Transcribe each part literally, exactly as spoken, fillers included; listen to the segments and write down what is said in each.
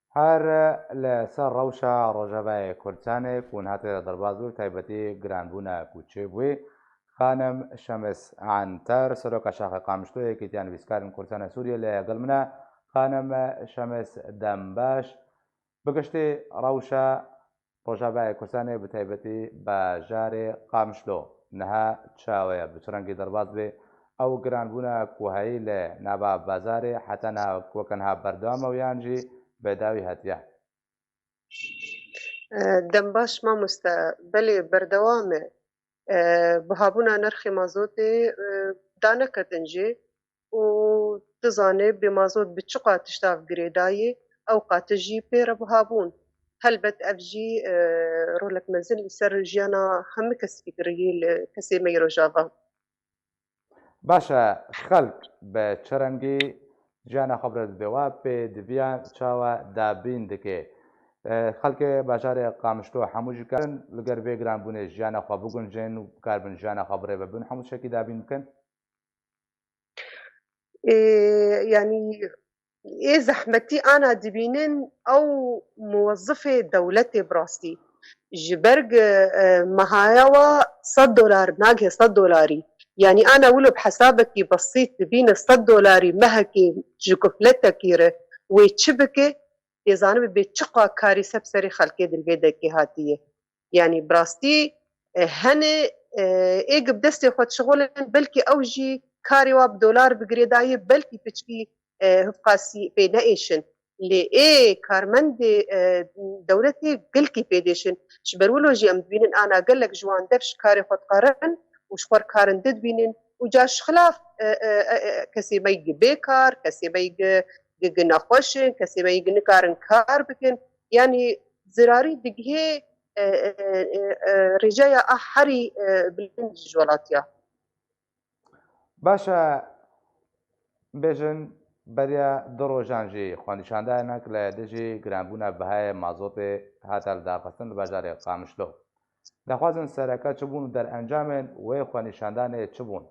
Her li ser rewşa Rojavayê Kurdistanê ku niha tê de derbas bû, taybetî giranbûna ku çêbûyî, xanim Şemis Anter, seroka şaxê Qamişlo, yekîtiya nivîskarên Kurdistanê Sûriyê, lê gel min e. Xanim Şemis, dem baş. Bi giştî rewşa Rojavayê Kurdistanê, bi taybetî bajarê Qamişlo, niha çawa ye? Bi çi rengî derbas bê? Ew giranbûna ku heyî li nava bazarê heta niha, weke niha berdewam e û yan jî bi dawî hatiye? E, dem baş mamoste. Belê, berdewam e. E, bihabûna nirxê mazotê, e, daneketin jê û dizane bê mazot bi çiqa tişta girêdayî, ew qatiş jî pê re bihabûn. Helbet ev jî, e, rolek mezin li ser jiyana hemû kesekî kirî, li kesê me yê Rojava. Baş e, xelk bi çi rengî jiyana xwe bi rê dibe? Wa pêdiviyan çawa dabîn dike? E, xelkê bajarê Qamişlo hemû jî karin li gel vê giranbûnê jiyana xwe bigunjin û bikaribin jiyana xwe bi rê ve bibin, hemû tiştekî dabîn bikin? Ê, yanî, ê zehmetî ana dibînin ew muwezifê dewletê bi rastî. Ji ber, e, mehaya wa sed dolar nagihê sed dolarî. Yanî ana wilo bi hesabekî besît dibîne sed dolarî mehekê ji kufletekî re wê çi bike, tê zanibe bê çiqa karî ser bi serê xelkê di li vê derkê hatiye. Yanî bi rastî, e, hene, e, ê gi bi destê xwe dişixulin, belkî ew jî karê wa bi dolar bi girêdayî, belkî piçkî, e, hifqasî pê neêşin. Lê ê karmendê, e, dewletê gelkî pê dêşin. Ji ber wilo jî em dibînin ana gelek ji wan dev ji karê xwe dixerin û ji xwe re karinde dibînin û ca ji xilaf, e, e, e, e, kesê me yî gi bê kar, kesê me yî gi, gi, gi nexweş in, kesê me yî gi nikarin kar bikin. Yanî zirarî digihê, e, e, e, e, rêjeya a herî, e, bilind ji welatiya. Baş e, bêjin beriya du rojan jî xwenîşandanek li dijî giranbûna bihayê mazotê hate lidarxistin li bajarê Qamişlo. Daxwazên sereke çi bûn û derencamên wê xwenîşandanê çi bûn?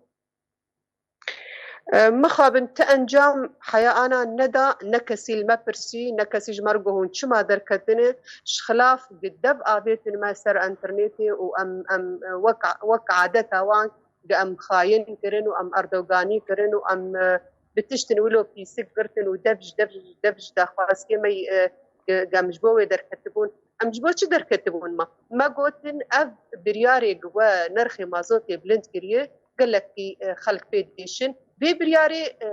E, mixabin ti encam heya ana neda, ne kesî li me pirsî, ne kesî ji me re got hûn çima derketine, ji xilaf gi dev avêtin me ser înternetê û em, em, e, wek, wek adeta wan gi em xayin kirin û em erdoganî kirin û em, e, bi tiştin wilo pîsik girtin û dev ji dev, dev ji daxwazkê me, e, gi, gi em ji bo wê derketibûn. Em ji bo çi derketibûn me? Me gotin ev biryarê gi we nirxê mazotê bilind kiriye, gelekî, e, xelk pê dêşin. Vê biryarê, e,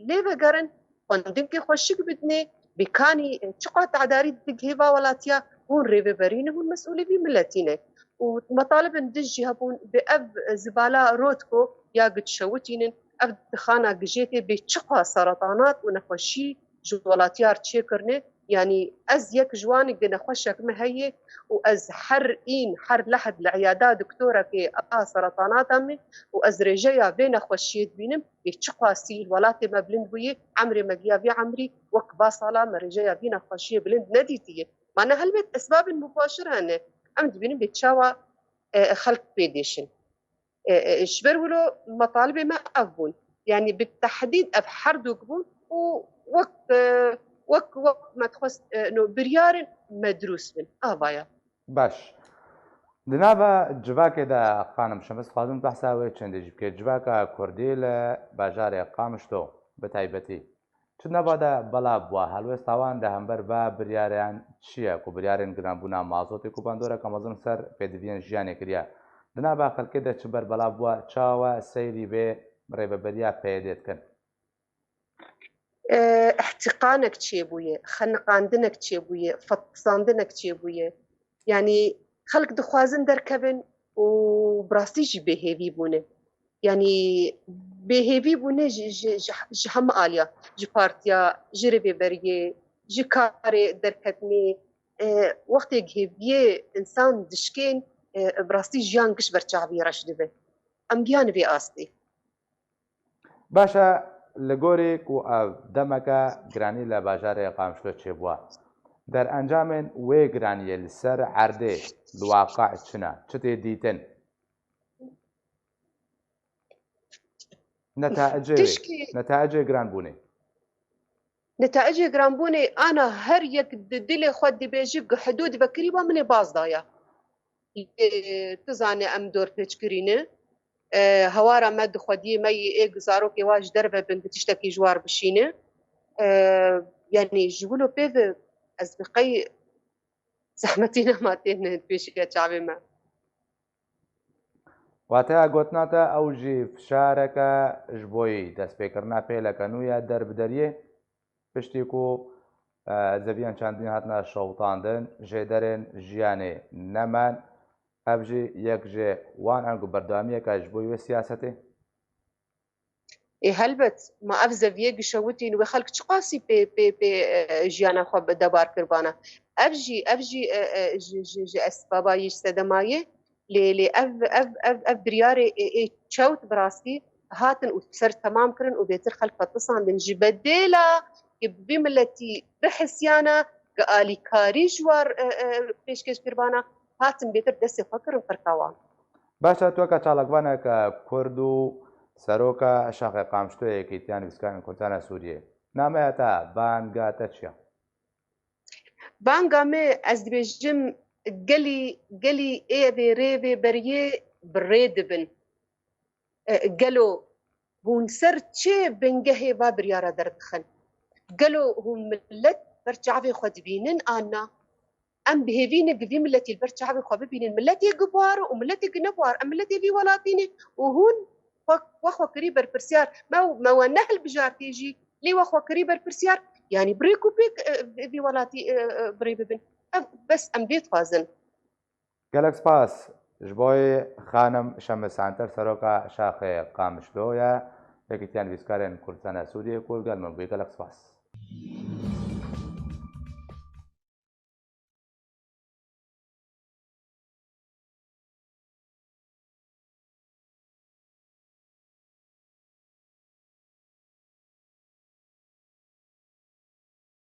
lê vegerin, xwendinkê xweşik bidinê, bêkanî, e, çiqa tedarî digihê va welatiya, hûn rêveberî ne, hûn mesûlê vî miletî ne. Û metalibin din jî hebûn, bi ev zibala rotko ya gi dişewitînin, ev dixana gijêtê bê çiqa seretanat û nexweşî ji welatiyar çêkirine, yanî ez yek ji wan gi nexweşek me heye û ez her în, her lehd li eyada doktorekê a seretanata me û ez rêjeya vê nexweşiyê dibînim, yê çiqasî li welatê me bilind bûye, emrê me giya vî emrî, wek va sala me rêjeya vî nexweşiyê bilind nedîtiye. Mane helbet esbabên mubaşir hene. Em dibînin bê çawa, e, xelk pê dêşin. E, e, ji ber wilo metalibê me ev bûn. Yanî bi tehdîd ev her du bûn û wek, e, wek, wek me dixwest, e, no, biryarên me dirûst bin. Ava ya. Baş. Di nava civakê de, xanim Şemis, dixwazim behsa wê çendê jî bike. Civaka Kurdî li bajarê Qamişlo bi taybetî. Çi nava de belav bû? Helwêsta wan li hember va biryaran çi ye ku biryarên giranbûna mazotê ku bandoreke mezin ser pêdiviyên jiyanê kiriye? Di nava xelkê de çi berbelav bû? Çawa seyrî vê rêveberiya P Y D dikin? E, îhtîqanek çêbûye, xeniqandinek çêbûye, fetsandinek çêbûye. Yanî xelk dixwazin derkevin û bi rastî jî bêhêvî bûne. Yanî bêhêvî bûne ji, ji, ji, ji hemû aliya, ji partiya, ji rêveberiyê, ji karê derketinê. E, wextê hêviyê însan dişkên, e, bi rastî jiyan giş ber çavî reş dibe. Em giyan vê astê. Baş e, li gorî ku ev demeke giranî li bajarê Qamişlo çêbûye, derencamên wê giraniyê li ser erdê, li waqe çi ne? Çi tê dîtin? Netecê wê, Tişkî netecê giranbûnê. Netayicê giranbûnê ana her yek di dilê xwe dibêje, gi hidûd vekirî ba min ê baz daya. Lê tu zanî em dorpêçkirî ne. E, hewara me di xwediyê me yê ê zarokê wa ji derve bin bi tiştekî ji war bişîne. E, yanî ji wilo pê ve ez bi qey zehmetî nema tên pêşiya çavê me. Wateya gotina te ew jî fişareke ji bo yî destpêkirina pêleke nû ye derbideriyê, piştî ku, e, zeviyên çandinî hatine şewitandin, jêderên jiyanê nemen, ev jî yek ji wan e ku berdewamiyeke ji bo wê siyasetê. Ê helbet, ma ev zeviyê gişewitîn wê xelk çiqasî pê, pê, pê, e, jiyana xwe bi debar kiribana. Ev jî, ev jî, e, e, ji, ji, ji esbaba yî, ji sedema yê. Lê, lê ev, ev, ev, ev biryarê ê, ê çewt bi rastî hatin û ser temam kirin û bêtir xelk vetisandin. Ji bedêla ki bi vî miletî bihisiyana, ki alîkarî ji war, e, e, pêşkêş kiribana, hatin bêtir destê xwe kirin qirka wan. Baş e, tu weke çalakvaneke Kurd û seroka şaxê Qamişloyê Yekîtiya Nivîskarên Kurdistana Sûriyê, nameya te, banga te çi ya? Banga me, ez dibêjim, gelî, gelî ê vê rê vê beriyê bi rê dibin. E, gelo hûn ser çi bingehê va biryara derdixin? Gelo hûn millet ber çavê xwe dibînin an na? Em bi hêvî ne bi vî miletî li ber çavê xwe bibînin. Miletê gi buar û miletê gi nebuar. Em miletê vî welatî ne û hûn xwe, we xwe kirî berpirsiyar. Me, me we nehilbijartî jî, lê we xwe kirî berpirsiyar. Yanî bi rêk û pêk, e, vî welatî, e, e, bi rê bibin. Ev bes em vê dixwazin. Gelek spas. Ji bo yê xanim Şemis Anter, seroka şaxê Qamişlo ye, Yekîtiya Nivîskarên Kurdistana Sûriyê ku li gel min bûye. Gelek spas.